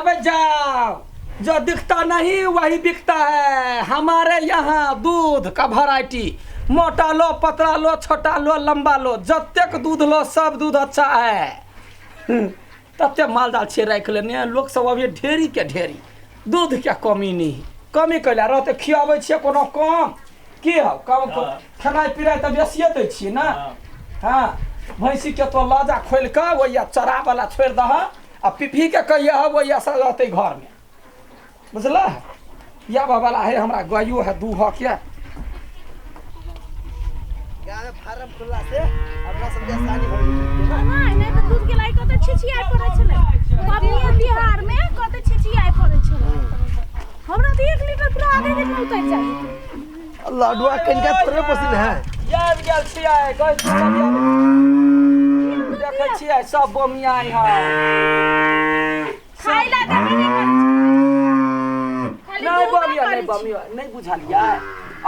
रब जाओ, जो दिखता नहीं वही बिकता है। हमारे यहाँ दूध का वैरायटी, मोटा लो, पतला लो, छोटा लो, लंबा लो, जतेक दूध लो सब दूध अच्छा है। तते मालजाल छियै राखि लेने, लोक सब अभी ढेरी के ढेरी, दूध के कमी नहीं। कमी कैला रहतै? खियाबै छियै कोनो कम की हौ? कम खेनाइ पिनाइ तऽ बेसिए दै छियै ने। हँ, भैंसीके तो लजा खोलि कऽ ओहिया चरावला छोड़ि दह आ पीपीके कहिया ओहिया से रहतै घरमे, बुझलह? या वाला है हमरा गायो है दूहऽ के। गाँव में फार्म खुलला से अपना सबके आसानी भऽ गेल ने। नहि नहि तऽ दूध के लाइ कतऽ छिछियाइ पड़ै छलै पबनी तिहार मे, कतऽ छिछियाइ पड़ै छलै। हमरा तऽ 1 लीटर पूरा आधे दिन मे उतरि जाइ। लडुआ कनिका थोड़े पसिन है। आबि गेल छियै, कहै छी देखै छियै सब बोमियाइ है। खाइ ला देबे नहि करै छै, खाली नहि दूधे बमिया करै नहि छै। बमिया नहि, बुझलियै?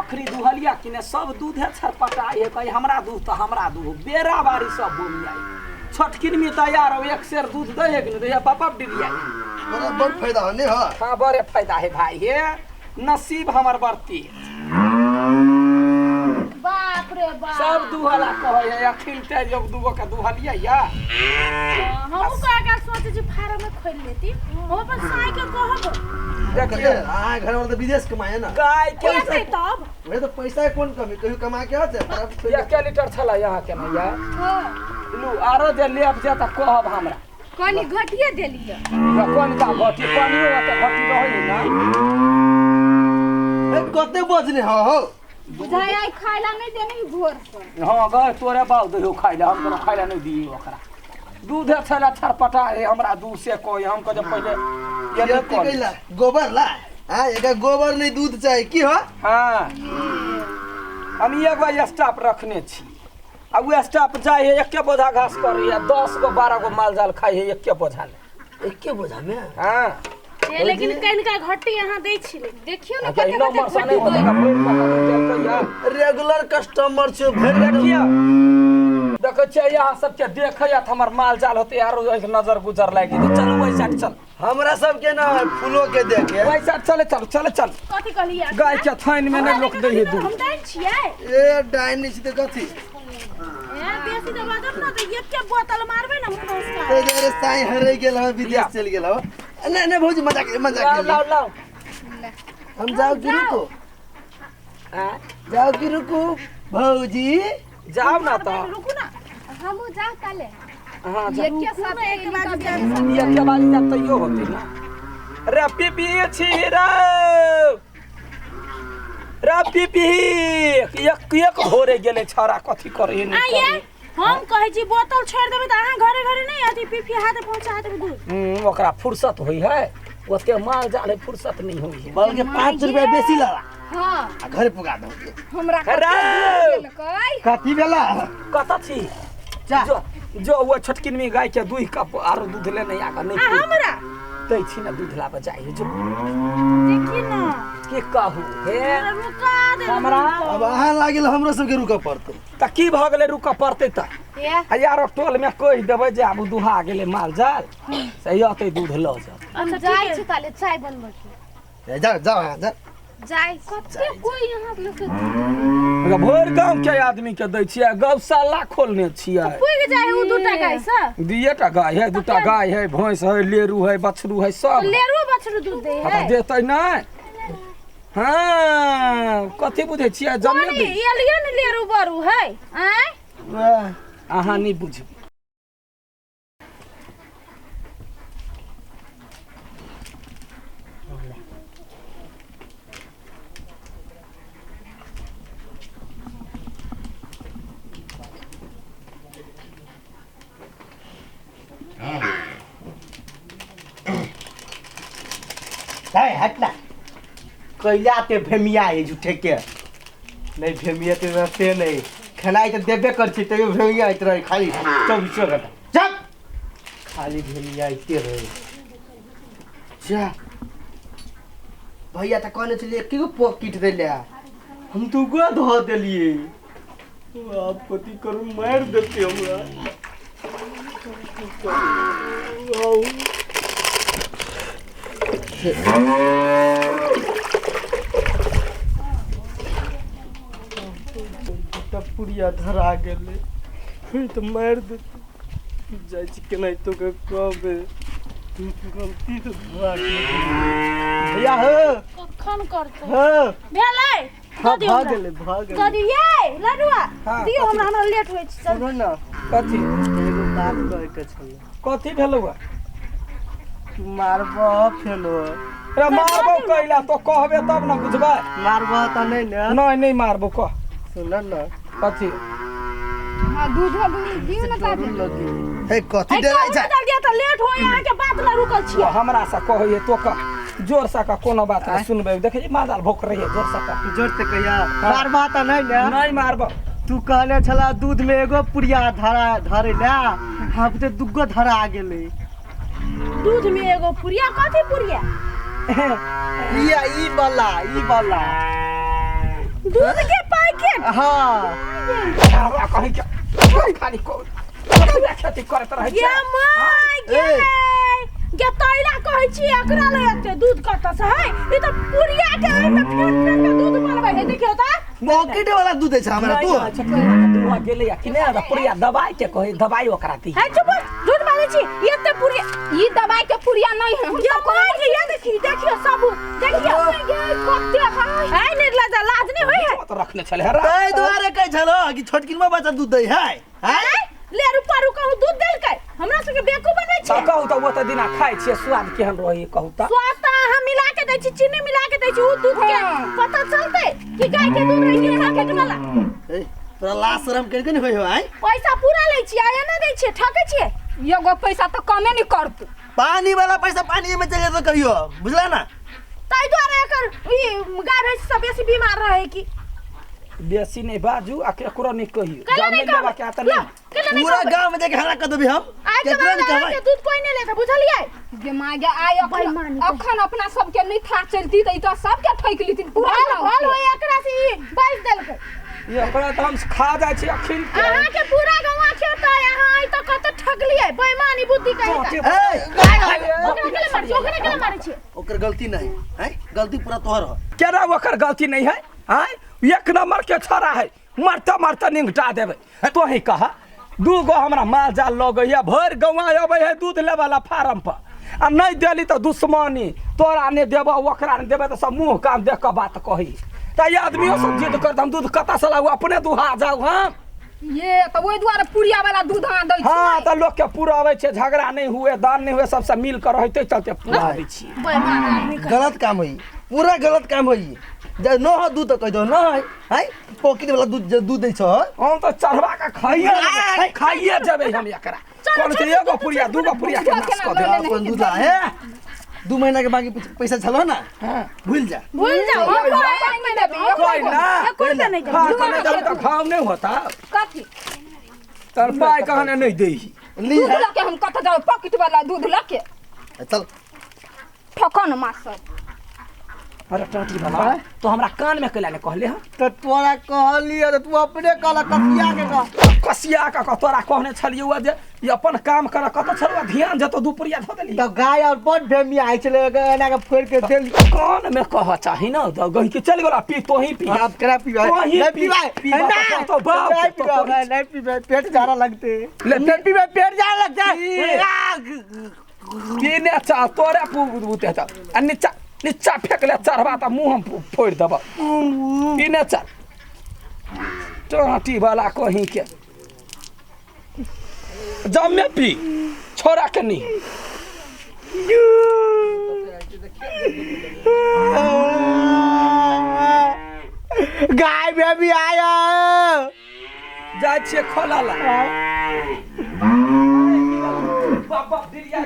अखनी दुहलिया कि ने सब दूधे छरपटाइ है, कहीं हमरा दूध तऽ हमरा दूध, बेरा बारी सब बोमियाइ। छोटकिनमी तैयार हो, 1 सेर दूध दै है कि नहि दै है, पापा डिरियाइ। बड़ा बड़ फायदा हो नहीं हो? हाँ, बड़े फायदा है भाई, हे नसीब हमर बरती। बाप रे बाप। सब दुहला कहै है अखिल ते जब दूगो के दुहलिया या। हमहूँ कह सोचै छी फार्म में खोलि लेती, हम अपन साई के कहब। देखिए। अहाँ घर वाला तऽ विदेश कमाए ना। गाय के के तब वही तो, पैसा के कोन कमी, कहियो कमा के आते पर। 1 लीटर छलै यहाँ के नहीं यार। हाँ। लू, आरो जे लेब जे तऽ कहब हमरा। कनी घटिए देलियै। या कोन का घटी? पानियो ओते घटी रहै ना। ए, कते बजने हो हो? बुझाइ आइ खाइ ला नहि देने ही भोर से। हाँ गए, तोरे बाप दहियो खाइ ले, हम कोनो खाइ ले नहीं दियो ओकरा। दूध छलै छरपटा है, हमरा दूध से कोई हम कह पहिले ये नहीं खेती कर। कैला गोबर ला, हाँ, एका गोबर नहीं दूध चाही की हो? हाँ, हम एगो स्टाफ रखने छी आ ओ स्टाफ जाइ है, एके बोझा घास करैया, 10 गो 12 गो माल जाल खाइ है एके बोझा ले। एके बोझा में? हाँ। ए, लेकिन कनिका घट्टी अहाँ दै छलै। देखियौ ने। अच्छा, कते ई कते नंबर से घटी नहि होतै दै। तऽ भरि कऽ देलकै या। रेगुलर कस्टमर छै भरि। देखियौ, देखै छियै यहाँ सबके देखैया तऽ हमर माल जाल होतै आरो एक नजर गुजर लागि जेतै। चलू, ओहि साइड चल। हमरा सबके ना फूलो के देखे। ओहि साइड चले चल, चले चल। कथी कहलियै? गाय के थान में नहि लोक दै है दूध। हम डाइन छियै? ए, डाइन नहीं छी तऽ कथी? ए, बेसी दबा दब ना तऽ एके बोतल मारबै ने मुँह नमस्कार। ते रे साई हरे गेल हो, विदेश चल गेल हो। नहीं नहीं भौजी, मजाक मजाक। लाओ लाओ लाओ। हम जाओ कि रुको? आँ? जाओ कि रुकू भौजी? जाओ ना तऽ। रुकू ना। हमहूँ जाउ ताले। हाँ, जा। एके साथ एक बार जायब। एके बारी जाब तैयो होतै ना। रे पीपी छी रे, रे पीपी, एक एक भोरे गेलै छौड़ा, कथी करे नहि आइए। करे। हम कहै छी बोतल छोड़ि देबै तऽ अहाँ घरे घरे नहि अथी पीपी हाथे पहुँचा देबै दूध। ओकरा फुर्सत होइ है? ओते माल जाल है, फुर्सत नहीं होइ है। बल्कि 5 रुपया बेसी लगा हाँ। आ घरे पुगा दो। हमरा रे! कते दूध देलकै। कथी भेला? कतऽ छी? जा। जो जो, वो छोटकिनमी गाय के दूध कप आरो दूध ले नहीं आगा आ नहीं हमरा दै छी ना, दूध लाबऽ जाइ जो। देखी ना। की कहू हे? हमरा रुका दे। हमरा अब अहाँ लागल हमरो सबके रुकऽ पड़तै। तऽ की भऽ गेलै रुकऽ पड़तै तऽ? ए। आ यारो टोल में कहि देबै जे आब दुहा गेलै माल जाल से अतै दूध लऽ जाउ। हम अच्छा, जाइ ठीक छी ताले, चाय बनबै के। ए, जाओ जाओ, अहाँ जाओ। जाइ कते कोइ यहाँ लोक के दूध। भरि गाँव के आदमी के दै छियै, गौशाला खोलने छियै। पुगि जाइ उ दूटा गाय से? दुइएटा गाय है, दूटा गाय है, भैंस है, लेरू है, बछरू है, सब। लेरुओ बछरू दूध दै हाँ, है? तऽ देतै नहि? हाँ, कथी बुझै छियै जमे कोनी दै। एलियै ने लेरू बरू है आँय? वाह। अहाँ नहि बुझबै। है हट ना, कैला ते भेमिया है झूठे के। नहीं भेमिया ते रहते नहीं, खेनाइ तऽ देबे कर छी तैयो भेमिया आइत रहे खाली 24 घंटा। चुप, खाली भेमिया आइते रहे। जा भैया, तऽ कहने छलियै एके गो पॉकेट दै ले। हम दूगो धऽ देलियै। आब कथी करू? मारि देतै हमरा। छै। टपुरिया धरा गेलै, तऽ मारि देतै। जाइ छी केनाहितो कऽ कहबै, गलती तऽ धरा गेलै। भैया हो। कखन करतै? हो। भेलै? हाँ, दऽ दियौ भऽ हमरा। गेलै, भऽ दऽ गेलै। दियौ ये लडुआ। हाँ, दियौ कथी? हमरा, हमरा लेट होइ छै, चल। सुनू ने। कथी? एगो बात कहैके छलै। कथी भेलौ? तू मारबह फेनो? रे मारबो कैला? तो कहबे तब ने बुझबै। मारबह तऽ नहि ने? नहीं, नहीं मारबो, कह। सुन ने। कथी? हाँ, दूध दियौ ने डरो ताबे। लगी। हे, कथी है, डराइ कहू छै? ने जल्दी, तऽ लेट होय, अहाँके बात लए रुकल तो छियै। हमरा से कहै तो कह, जोर से कह, कोनो बात नहीं सुनबै। देखै छी माजाल भोक रही है, जोर से कह। जोर से कहिया, मारबह तऽ नहि ने? नहीं मारबो। तू कहने छला दूध में एगो पुड़िया धरा धरे ला, हम तऽ दूगो धरा गेलै। दूध में एगो पुरिया? कथी पुरिया? इया ई वाला, ई वाला। दूध के पैकेट? हाँ। हमरा कहीं के खाली को खेती करत रहै ये छै। My गे गे, तैला कहै छी एकरा ले एते दूध कतऽ से है? ई तऽ पुरिया के एहिमे फेट फेट के दूध बनबै है, देखियौ तऽ। पॉकेट वाला दूध दै छै हमरा तू? तू गेलै कि नहि? तऽ पुरिया दबाई के कहै, दबाई ओकरा दी। है, चुप, झूठ बाजै छी। एते पुरिया? ई दवाई के पुड़िया नहीं है। हम ये my गे, ये देखी, देखियौ सब, देखियौ गे कते है। है निर्लज, लाज नहि होइ है? तो रखने छलै हे। ताहि दुआरे कहै छलो कि छोटकिनमा बच्चा दूध दै है। हैं? ले रुपा रुका, दूध देलकै, हमरा सबके बेवकूफ बनबै तऽ छै। कहू तऽ, ओ तऽ दिना खाइ छियै, स्वाद केहन रहै कहू तऽ? स्वाद तऽ अहाँ मिला के दै छी, चीनी मिला के दै छी। उ दूध के पता चलतै कि गाय के दूध है कि पैकेट वाला? ए, तोरा लाज शरम करि के नहि होइ हो आइ? पैसा पूरा लै छियै आ एना दै छियै, ठकै छियै। एगो पैसा तऽ कमे नहीं करतौ। पानी वाला पैसा पानी में चलि जेतौ कहियो, बुझला ना? ताहि दुआरे एकर ई गाय भैंस सब बेसी बीमार रहे की। बेसी नहि बाजू आ केकरो नहि कहियौ। कैला जामे नहि लेबा कहबै? के तऽ लो, नहि। कैला नहि पूरा कहबै? गाँव में जाके हल्ला कर देबै हम। आइ के केकरो बाद नहि कहबै। अहाँके दूध कोई नहि लेतै, बुझलियै? गे माय गे, आइ अखन बेईमानी। अखन अपना सबके नहीं था चलती तऽ ई तऽ सबके ठकि लीथिन पूरा भल गाँव भल के। होय एकरा से, ई बाजि देलकै। ई ओकरा तऽ हम खा जाइ छी अखिल के। अहाँके पूरा गौआ खेतै, अहाँ आइ तऽ कते ठकलियै, बेईमानी बुद्धि कहि चोटी। ए, ओकरा केला मारै छी? ओकरा केला मारै छी? ओकर गलती नहीं है, गलती पूरा तोहर हो। केना ओकर गलती नहीं है? आँय, एक नंबर के छोरा है, मारते मारते निंगटा देबै। तो ही कहा, दू गो हमरा माल जाल लगैया, भरि गौआ अबै है दूध लेबऽ ला फार्म पर, आ नहि देली तऽ दुश्मनी, तोरा नहि देबऽ, ओकरा नहि देबै, तऽ सब मुँह कान देख कऽ बात कही। तऽ ई आदमियो सब जिद करत, हम दूध कतऽसँ लाउ? अपने दुहा जाउ हम। ये तऽ ओहि दुआरे पुड़िया वाला दूध अहाँ दै हाँ छियै? तऽ लोकके पुराबै छै, झगड़ा नहि हुए, दान नहि हुए, सबसँ मिल कऽ रहते चलते पुराबै छियै। बेईमान आदमी। गलत काम होई, पूरा गलत काम होई। जे न हो दूध तऽ कहि दो न है। है पॉकेट वाला दूध जे दूध दै छौ। हम तऽ चढ़वा कऽ खाइए खाइए जेबै हम एकरा। कोन छै एगो पुड़िया, दूगो पुड़िया के नाश कऽ देबै। अपन दूध ला हे, 2 महीना के बाकी पैसा छलो ना, भूल जा। भूल जाओ। एको रुपैआ नहि देबै, एको कोई ना। एको रुपया नहि देबै। खा कऽ नहि देबै तऽ घाव नहि होता? कथी? तर पाइ कहने नहि दै। ली। दूध है लऽ के हम कतऽ जाउ पॉकेट वाला दूध लऽ के? चल। ठकन मास्टर। अरे टाटी बाबा, तो हमरा कान में कैला ने कहले हँ? तऽ तोरा कहलियै तऽ तू अपने कहलक कसिया के कह। कसिया कऽ तोरा कहने छलियौ जे ई अपन काम कर, कतऽ छलौ ध्यान? जतौ दू पुड़िया धऽ देली। तऽ गाय और बड भेमिया आइ छलै, एना के फोड़ि के देली। कान में कह चाही न, तऽ गहि के चलि गेल, पी, तोही पी। आप केना पीबै? तोही नहीं पी। पीबै। पीबा नहीं। तऽ बाप नहीं के तो पीबै, तोरी। नहीं पीबै, पेट झाड़ा लगते। ले, नहीं पीबै, पेट झाड़ा लगते। पी। पीने चाह तोरे बुते चल, आ नीचा नीचा फेंक ले चढ़बा तऽ मुँह हम फोड़ि देबऽ। पीने चल टाटी वाला कहीं के, जमे पी, छोड़ा के नहीं। गाय बेबी आया। जाइ छियै खोला ला। बाप बाप, डिरिया।